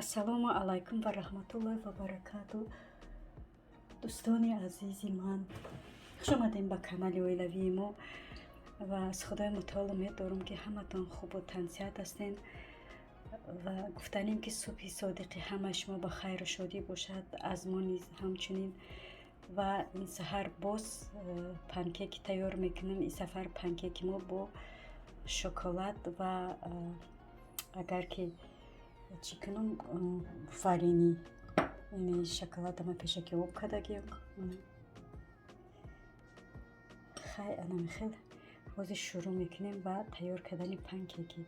Ассалому алайкум ва раҳматуллоҳи ва баракату. Дӯстони азизи ман, хуш омадем ба канали оилавии мо ва аз Худои мутаол умед дорам, ки ҳаматон хубу тансиҳат ҳастен ва гуфтанем, ки субҳи содиқи ҳамаи шумо ба хайру шодӣ бошад, аз мо низ ҳамчунин. Ва ин саҳар боз панкеки тайёр мекунам. Ин сафар панкеки мо бо шоколад ва агар ки чӣ кунам, варенье. Ини шоколадама пешаки об кардагиам. Хай, анамихел ҳозир шурӯъ мекунем ба тайёр кардани панкеки.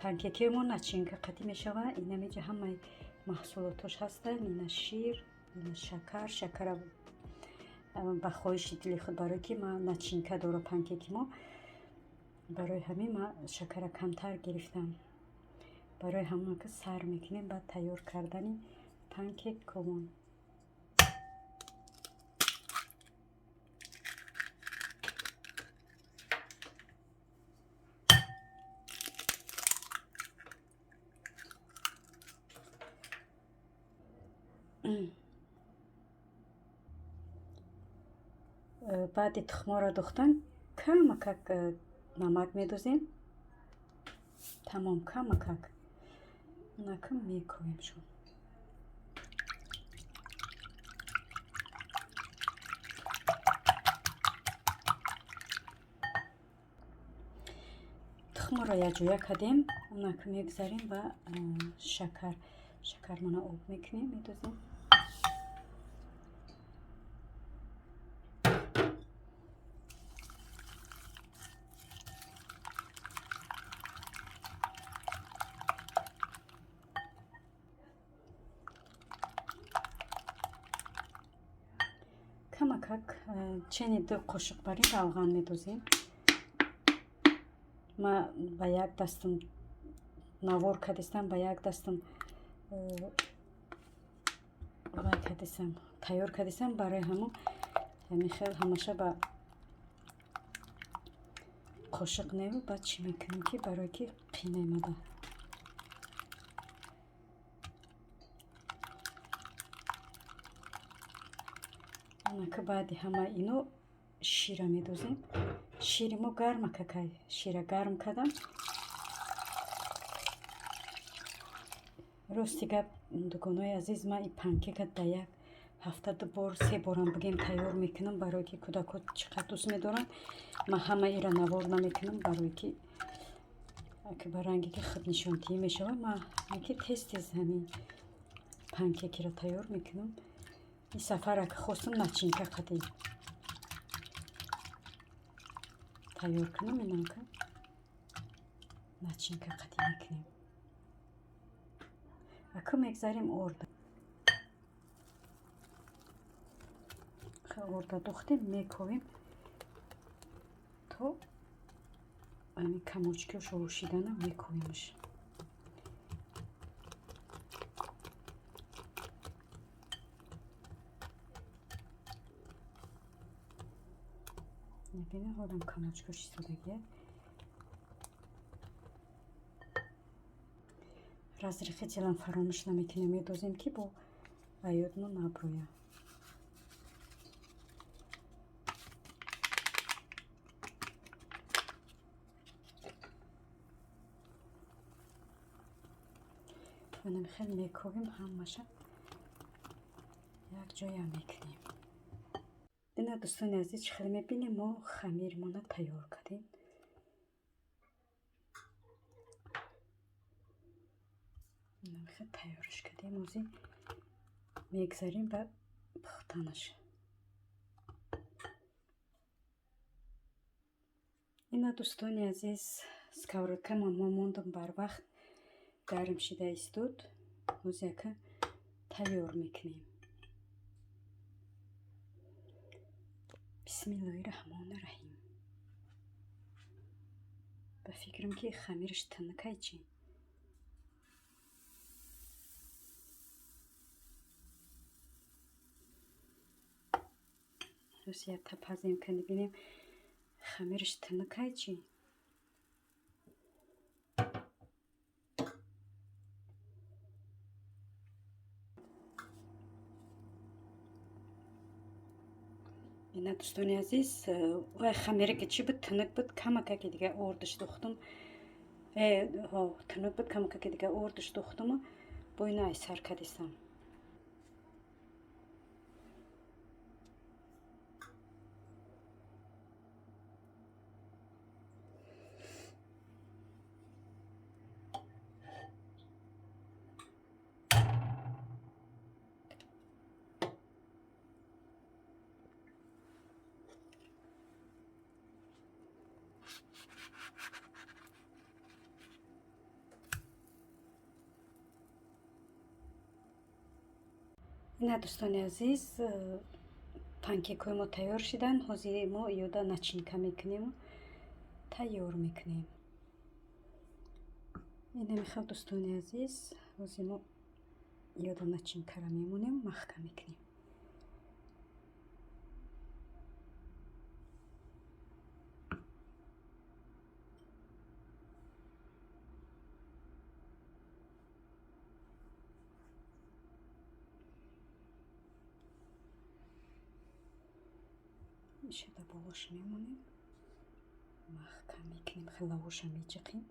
Панкекии мо начинка қатӣ мешава. Инамиҷа ҳамаи маҳсулотош ҳастанд. Ина шир, ина шакар, шакара ба хоҳиши дили худ, барое ки ма начинка дора панкеки мо, барои ҳамин ма шакара камтар гирифтам. Барои ҳамон ки сар мекунем ба тайёр кардани панкекомон. Баъди тухморо духтан камакак намак медозем. Тамом, камакак. Накун мекӯвемшон. Тухморо якҷоя кардем, наку мегузарем ба шакар. Шакармона об мекунем, медозем. Камакак чени 2 қошуқ бар ин равған медозем. Ма ба як дастам навор кардистам, ба як дастам вай кардистам, тайёр кардистам. Барои ҳамон ҳамин хел ҳамаша ба қошуқ неву баъд чӣ мекунем, ки барое ки қинемада. Анака баъди ҳама ино шира медозем. Шири мо гарма какай. Шира гарм кардам. Рости гап, дугонои азиз, ман ин панкека дар як ҳафта 2 бор, 3 борам бигем тайёр мекунам, барое ки кӯдакҳо чӣ қадр дӯст медоранд. Ман ҳама ира навор намекунам, барое ки ба ранге ки худнишондиҳӣ мешавад. Ман ки тез тез ҳамин панкекиро тайёр мекунам. Ин сафара ки хостам начинка қадӣ тайёр кунам, инамка начинка қадӣ мекунем. Аку мегзарем орда. Орда духтем, мековем то ҳамин камочкиҳо шӯшидана мековемш. Бина, ҳолам камочкош истодагия. Разрыхителам фаромӯш намекунем, медозем, ки бо аёдмо наброя. Манам хел мековем, ҳамаша якҷоя мекунем. Ина дӯстони азиз, чӣ хеле мебинем, мо хамирмона тайёр кардем. Хел тайёрш кардем, ҳозир мегзарем ба пухтанаш. Ина дӯстони азиз, сковородкама мо мондам барвақт гарм шида истод. Ҳозир яка тайёр мекунем. Бисмиллоҳи раҳмони раҳим. Ба фикрам, ки хамираш тунукай чӣ. Рост якта пазем кани бинем хамираш тунукай чӣ. Ина, дӯстони азиз, вай хамире ки чӣ буд, тунук буд, камакаки дига ордаш духтум. Тунук буд, камакаки дига ордаш духтуму бо ина айсар кадистам. Ина, дӯстони азиз, панкейкҳои мо тайёр шиданд. Ҳозир мо иёда начинка мекунему, тайёр мекунем. Ина михел, дӯстони азиз, ҳозир мо иёда начинкаро мемонем, маҳкам мекунем. Ишада болош мемонем, маҳкам мекунем, хелавоша меҷиқем.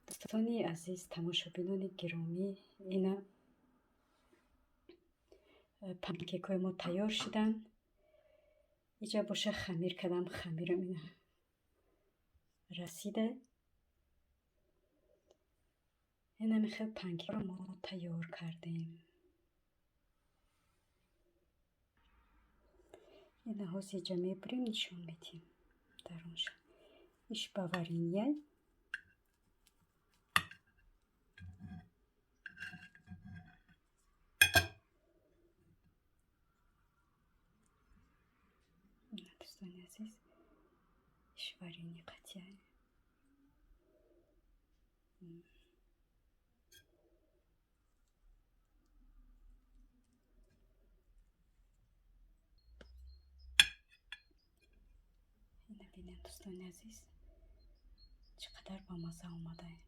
Дӯстони азиз, тамошобинони гиромӣ, ина панкейкҳои мо тайёр шиданд. Иҷа боша хамир кардам, хамирам ина расида. Ина михел панкейкро мо тайёр кардем. Ина ҳозир иҷа мебурем, нишон медиҳем дарунша. Иш ба варенье. Дӯстони азиз, иш варенье қатия. Ина бинем, дӯстони азиз, чӣ қадар бамазза омадае.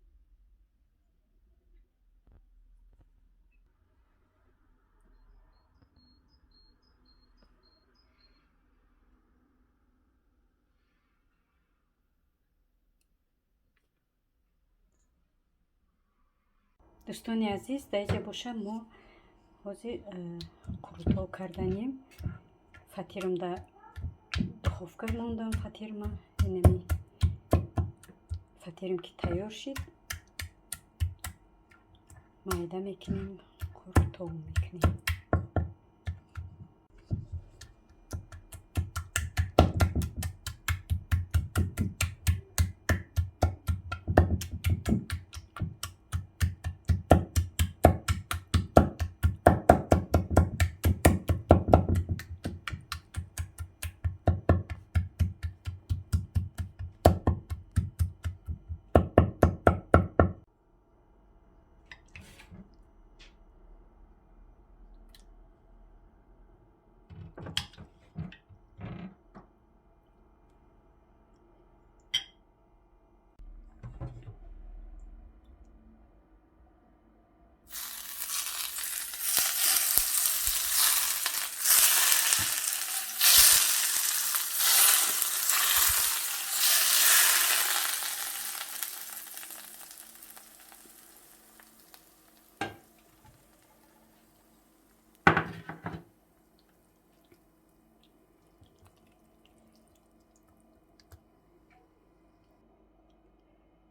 Дӯстони азиз, дар иҷа боша мо ҳозир қурутҳо карданем. Фатирам дар духовка мондам, фатирма. Инами фатирам ки тайёр шид, майда мекунем, қурутҳо мекунем.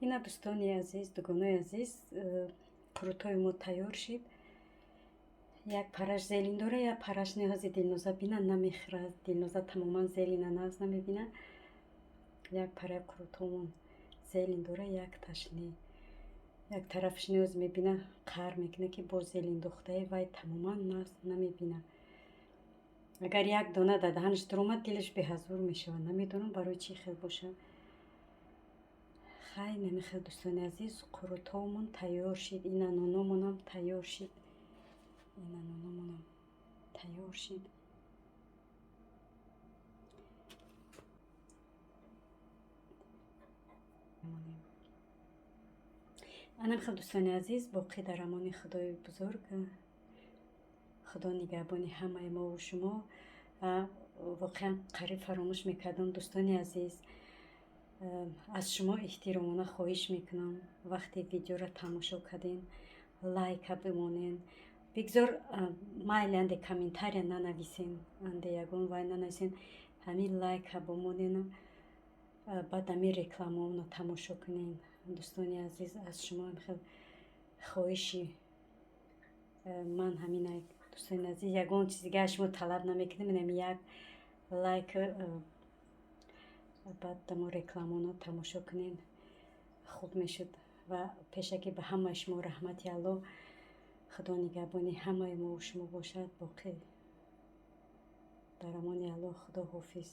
Ина, дӯстони азиз, дугонои азиз, қурутҳои мо тайёр шид. Як параш зелень дора, як параш не. Ҳози Дилноза бина, намехӯрад. Дилноза тамоман зелень а нағз намебина. Як параи қурутҳомон зелень дора, якташ не. Як тарафаш не, ҳози мебина, қаҳр мекунад, ки боз зелень духтае. Вай тамоман нағз намебина. Агар як дона дар даҳанаш дуромад, дилаш беҳазур мешавад. Намедонам, барои чӣ хел бошад. Хай, намехел, дӯстони азиз, қурутҳомон тайёр шид. Ина нономонам тайёр шид. Ина нономонам тайёр шид. Анам хел, дӯстони азиз, боқӣ дар амони Худои бузург. Худо нигаҳбони ҳамаи мову шумо. Воқеан, қариб фаромӯш мекардам. Дӯстони азиз, аз шумо эҳтиромона хоҳиш мекунам, вақте видеоро тамошо кардем, лайка бимонен. Бигзор, майли, анде комментария нанависен, анде ягон вай нанависен, ҳамин лайка бимонену баъд ҳамин рекламаоно тамошо кунен. Дӯстони азиз, аз шумо хел хоҳиши ман ҳамин. Дӯстони азиз, ягон чиз дига аз шумо талаб намекунем, инами як лайк, баъд дамо рекламаоно тамошо кунен, хуб мешуд. Ва пешакӣ ба ҳамаи шумо раҳмати Аллоҳ. Худо нигаҳбони ҳамаи мову шумо бошад. Боқӣ дар амони Аллоҳ. Худо ҳофиз.